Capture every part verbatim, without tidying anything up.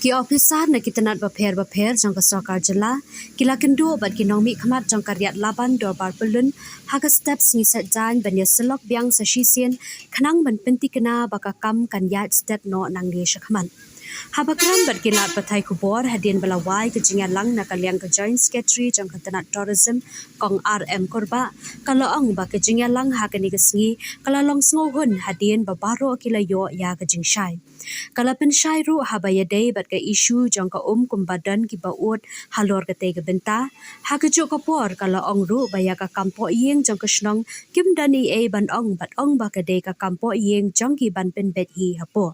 Ki ophisar na ki tnat bapher bapher jong ka sorkar jylla ki la kynduh bad ki nongmihkhmat jong ka Riat Laban Dorbar Pyllun ha ka step Sngi Saitjaiñ ban ïa syllok biang sa shisien khnang ban pyntikna ba ka kam kan ïaid step noh nangne shakhmat. Haba kren bad ki lad pathai khubor hadien ba la wai ka jingïalang na ka liang ka Joint Secretary jong ka tnat Tourism, Kong R M Kurbah, ka la ong ba ka jingïalang ha kane ka sngi ka la long sngewhun hadien ba baroh ki la ïoh ïa ka jingshai. Ka la pynshai ruh haba ïadei bad ka issue jong ka um kumba don kiba ud halor katei ka bynta. Ha kajuh ka por ka la ong ruh ba ïa ka kam pohïing jong ka shnong kim don ei ei ban ong bad ong ba ka dei ka kam pohïing jong ki ban pynbeit hi hapoh.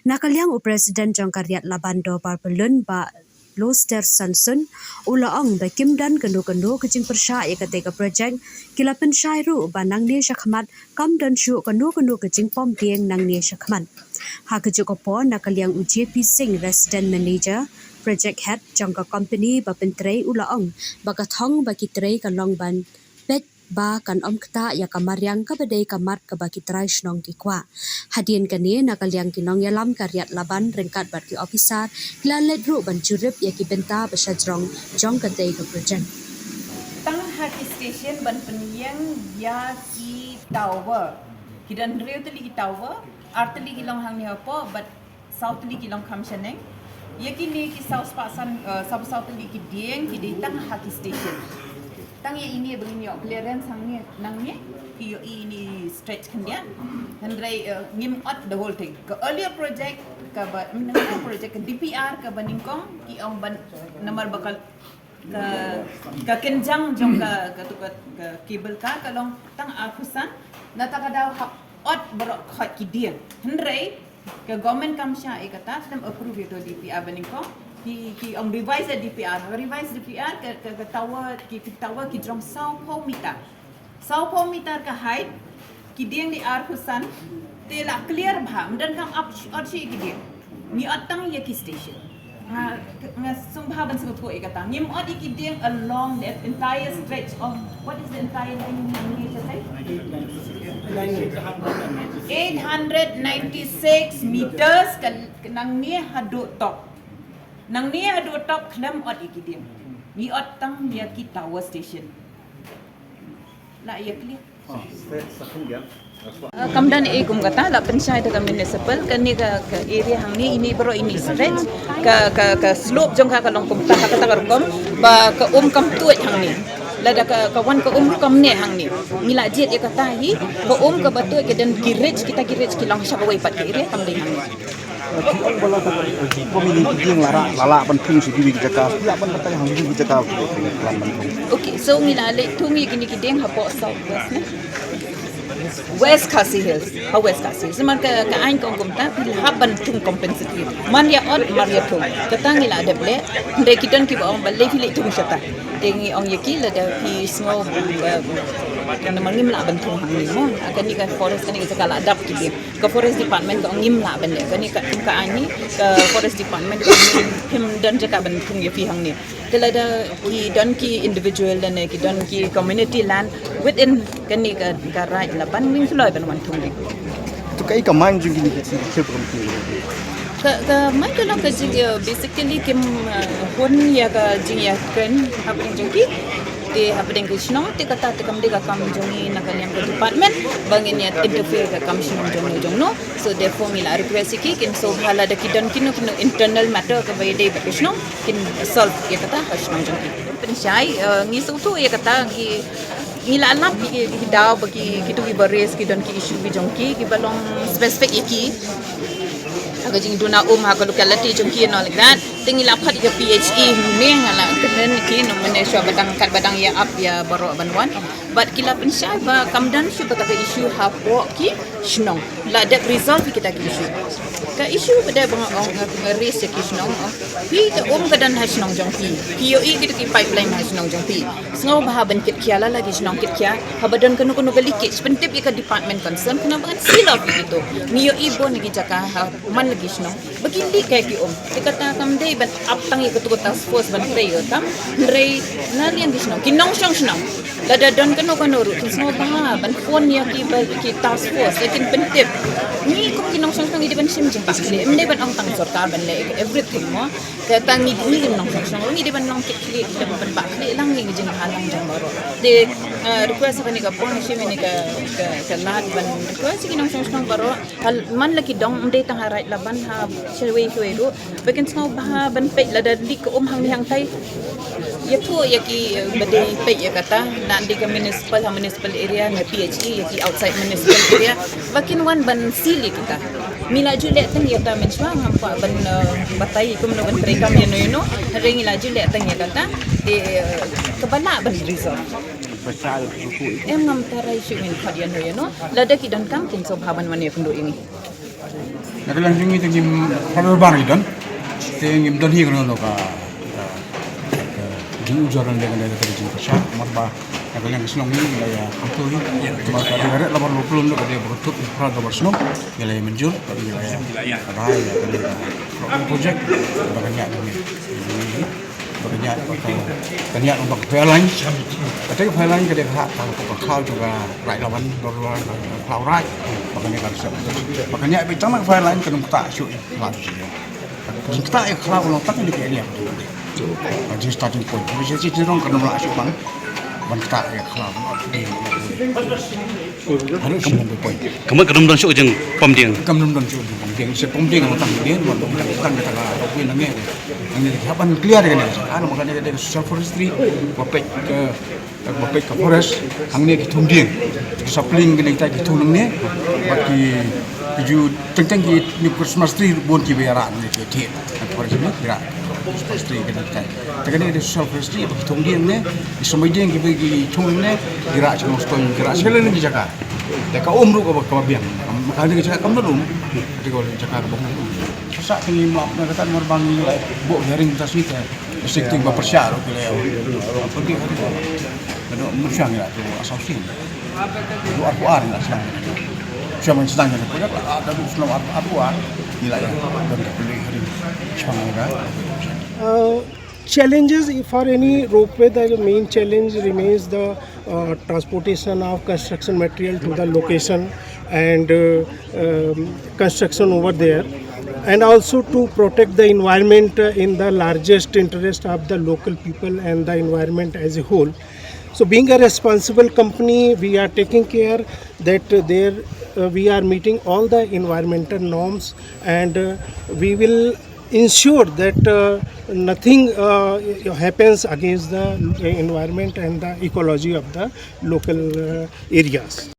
Na ka liang u President jong ka Riat Laban Dorbar Pyllun, Bah Loster Sanson, u la ong ba kim don kano kano ka jingpyrshah ïa katei ka project. Ki la pynshai ruh ba nangne shakhmat kam don shuh kano kano ka jingpom dieng nangne shakhmat. Ha kajuh ka por na ka liang u J P Singh, Resident Manager, Project Head jong ka company ba pyntrei, u la ong ba ka thong ba ki trei ka long ban peit ba kan ym ktah ïa ka mariang kaba dei ka mat kaba ki trai shnong ki kwah. Hadien kane na ka liang ki nongïalam ka Riat Laban ryngkat bad ki ophisar ki la leit ruh ban jurip ïa ki bynta ba shajrong jong katei ka project. Tang ha ki station ban pynïeng ïa ki tower. Ki don hynriew tylli ki tower, ar tylli ki long hangne hapoh, bad saw tylli ki long kham shaneng. Ïa kine ki saw spah san, eh, saw saw tylli ki dieng ki dei tang ha ki station. Tang ïa ine ba ngin ïoh clearance hangne nangne, ki ïohi ine stretch khyndiat. Hynrei, eh, ngim ot the whole thing. Ka earlier project kaba, mm, earlier project ka D P R kaba nyngkong ki ong ban namar ba ka ka, ka kynjang jong ka, ka tu ka, ka cable car ka long tang arphew san, na kata ka daw hap ot baroh khoit ki dieng. Hynrei ka government kam shah ïa kata, khlem approve ïa uto D P R ba nyngkong, ki, ki ong revise ïa D P R, revise D P R, ka, ka, ka tower, ki, ki tower ki jrong sawphew meter. Sawphew meter ka height, ki dieng dei arphew san, te la clear bha, ym don kam ot, ot shuh ïa ki dieng. Ngi ot tang ïa ki station. Nga, nga sngewbha ban sngewthuh ïa kata. Ngim ot ïa ki dieng along the entire stretch of, what is the entire length nangne, Chatai? Eight hundred ninety-six meters ka, ka nangne haduh top. Nangne haduh top khlem ot ïa ki dieng. Ngi ot tang ïa ki tower station. La ïa clear. Uh, kam don ei kum kata, la pynshai da ka municipal, kane ka, ka area hangne, ine baroh ine stretch, ka, ka, ka slope jong ka ka long kumta, ha kata ka rukom ba ka um kam tuid hangne. Lada ka, ka wan ka um ruh kam neh hangne. Ngi la jied ïa kata hi, ka um kaba tuid ka don ki ridge, kita ki ridge ki long sha kawei pat ka area, kam dei hangne. Ki ong ba la ka community ki dieng la rah, la lah ban thung sha kiwei ki jaka, la ban batai ha kiwei ki jaka, plan ban thung. Okay, so ngi la leh thung ïa kine ki dieng hapoh South West ne? West Khasi Hills, ha West Khasi Hills. Namar ka, ka aiñ ka ong kumta, phi hap ban thung compensatory. Man ïa ot, man ïa thung. Kata ngi la dep leh, hynrei ki don kiba ong ba leh phi leh thung shata. Te ngi ong ïa ki lada phi sngew, eh, namar ngim lah ban thung hangne mo. Kane ka forest, kane ka jaka la dap ki dieng. Ka Forest Department ka ong ngim lah ban leh. Kane ka, ka aiñ ne, ka Forest Department ka ong ngim, ngim don jaka ban thung ïa phi hangne. Te lada ki don ki individual lane ki don ki community land within kane ka, ka right la ban ning kloi ban wan thung ïa. To kaei ka main jong kine ki, ki, ki, ki, ki. Ka, ka main ka long ka jing, eh, basically kim, eh, hun ïa ka jingïakren hapdeng jong ki. Te hapdeng ka shnong te kata te kam dei ka kam jong ngi na ka liang ka department ba ngin ïa interfere ka kam shnong jong no jong no. So therefore ngi la request ïa ki kin sngewbha lada ki don kino kino internal matter kaba ïadei bad ka shnong kin solve ïa kata ha shnong jong ki. Pynshai, eh, ngi sngewthuh ïa kata ki, ngi la lap ïa ki, ki daw ba ki, kitu kiba raise ki don ki issue ki jong ki kiba long specific ïa ki. Ha ka jingduna um ha ka locality jong ki and all like that. Te ngi la phah ïa ka P H E mynne, nga la kren ïa ki, no mynne shuwa ba dang, katba dang ïa ap ïa baroh ban wan. Bad ki la pynshai ba kam don shuh kata ka issue hapoh ki shnong. La dep resolve ïa kita ki issue. Ka issue ba dei ba nga ong, nga, nga raise ïa ki shnong, ong, phi, ka um ka don ha shnong jong phi. Phi ïohi kita ki pipeline ha shnong jong phi. Sngewbha ban kit khia, la la ki shnong kit khia. Haba don kano kano ka leakage, pyntip ïa ka department concern khnang ba kan seal off ïa kito. Ngi ïohi bun na ki jaka ha man la ki shnong ba ki leak ïa ki um. Te kata kam dei Ban ap tang ïa katu ka task force ban peit ïa tam. Hynrei na liang ki shnong, ki nongshong shnong, lada don kano kano ruh, kin sngewbha ban phone ïa ki ba ki task force, kin pyntip. Ngi kum ki nongshong shnong ngi dei ban shim jingpah khlieh, ym dei ban ong tang sorkar ban leh everything mo. Kata ngi, ngi ki nongshong shnong ngi dei ban long kit khlieh, ngi dei ban bah khlieh lang ïa ki jingbhalang jong baroh. Te, eh, request ha kane ka por, shim ïa kane ka, ka, ka lad ban request ïa ki nongshong shnong baroh. Hal man la ki dong, ym dei tang ha Raid Laban, ha shawei shawei ruh, ba kin sngewbha ban peit lada leit ka um hangne hangtai. Ïathuh ïa ki, eh, ba dei peit ïa kata, na dei ka municipal, ha municipal area, ne P H E, ïa ki outside municipal area, ba kin wan ban seal ïa kita. Ngi la ju leh tang ïa kata mynshuwa, ngam kwah ban, eh, batai kumno ban treikam ïano ïano, hynrei ngi la ju leh tang ïa kata, te, eh, kaba lah ban resolve. Em, ngam tharai shuh ngin khot ïano ïano. Lada ki donkam kin sngewbha ban wan ïakynduh ïa ngi. Na ka liang jong ngi te ngim, para bar ngi don. Te ngim don hi kano kano ka, ka, ka jingujor na ka liang ka jingpyrshah. Namar ba na ka liang ka shnong ngi la ïa kyntu hi. Namar ka dei ka Raid Laban Lower Pyllun ka dei ba ka tup para bar shnong. Ngi la ïa mynjur, ngi la ïa rai ïa ka liang ka project ba ka ñiah ngi. Ba ka ñiah, ba ka, ka ñiah ba ka fire line. Kata ka fire line ka dei ka, ka, ka khlaw jong ka Raid Laban, Lower Laban, ka khlaw Raid. Ba ka ñiah ka sep. Ba ka ñiah ba tang ka fire line kan ym ktah shuh ïa ka khlaw shuh. Kan ym ktah ïa ka khlaw ka long tang ïa ka area. Ka jing starting point. Ba shi shi jong kan ym lah shuh ban, ban ktah ïa ka khlaw. Ka mut ka dum don shuh jingpom dieng. Kam dum don shuh jingpom dieng. Sha pom dieng tang dieng, tang tang tang ka pom dieng ngi. Ngi hap ban clear ka ne. Ano ka ne ka social forestry, ba peit ka, ba peit ka forest, hangne ki thung dieng. Ki sapling ki ne kita ki thung hangne. Ba ki, ki ju teng teng ki ni Christmas tree bun ki ba ïa rah hangne ki thie. Ka forest ni ki rah. Christmas tree ki ne kita. Te ka ne ka social forestry ba ki thung dieng ne. Ki samai dieng ki ba ki thung ne. Ki rah sha Nongstoiñ, ki rah sha lane ki jaka. Te ka um ruh kaba, kaba biang. Kam, ka dei ka jaka kam da um. Te ka jaka kaba um. Sa ka ngi mlap na kata namar ba ngi la buh hearing ta sini te. Sik ting ba pyrshah ruh ki la ïa. Pyndik hari. Ka dei myrshang ïa tu asal sini. Dua arphew ar ngi la sdang. Sdang ngi la sdang ïa tu. Ka dei sdang arphew ar ngi la ïa. Don ka pyndik hari. Sdang ngi la. Uh, challenges for any ropeway, the main challenge remains the uh, transportation of construction material to the location and uh, um, construction over there, and also to protect the environment uh, in the largest interest of the local people and the environment as a whole. So, being a responsible company, we are taking care that uh, there uh, we are meeting all the environmental norms, and uh, we will ensure that uh, nothing uh, happens against the environment and the ecology of the local uh, areas.